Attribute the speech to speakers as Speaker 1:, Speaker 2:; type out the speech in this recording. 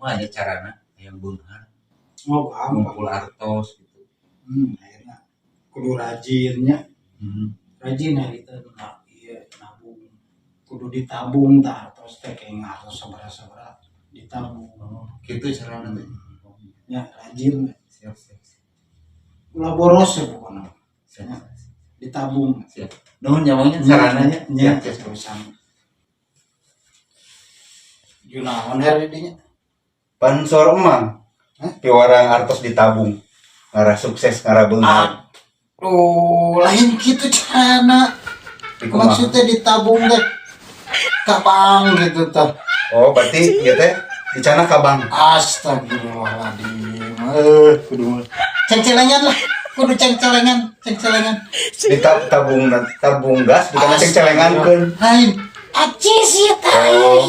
Speaker 1: Kumaha nya carana yang beunghar?
Speaker 2: Oh, gampang.
Speaker 1: Ngumpul artos gitu.
Speaker 2: Akhirnya kudu rajinnya. Rajin ya itu, nah, iya, nabung kudu ditabung tah artos teh, kayak artos sabaraha-sabaraha ditabung.
Speaker 1: Oh, gitu carana teh.
Speaker 2: Ya, rajin.
Speaker 1: Siap, siap, siap.
Speaker 2: Ulah boros ya pokoknya.
Speaker 1: Siap, siap.
Speaker 2: Ditabung.
Speaker 1: Siap. Nuhun nya, Mang, nya, sarananya.
Speaker 2: Nya.
Speaker 1: Siap, siap.
Speaker 2: Terusan Junaon her dinya?
Speaker 3: Pan saur Emang.
Speaker 2: Hah?
Speaker 3: Piwarang artos ditabung. Ngarah sukses, ngarah beunghar.
Speaker 2: Aduh, lain gitu carana.
Speaker 3: Dikumaha?
Speaker 2: Maksudnya ditabung teh ka bank gitu tah.
Speaker 3: Oh, berarti ieu teh dicandak ka bank.
Speaker 2: Astagfirullahaladzim. Eh, kudu cengcelengan lah. Kudu cengcelengan, cengcelengan.
Speaker 3: Ditabung tabung gas bukan cengcelengankeun.
Speaker 2: Lain. Acis ya tah.
Speaker 3: Oh.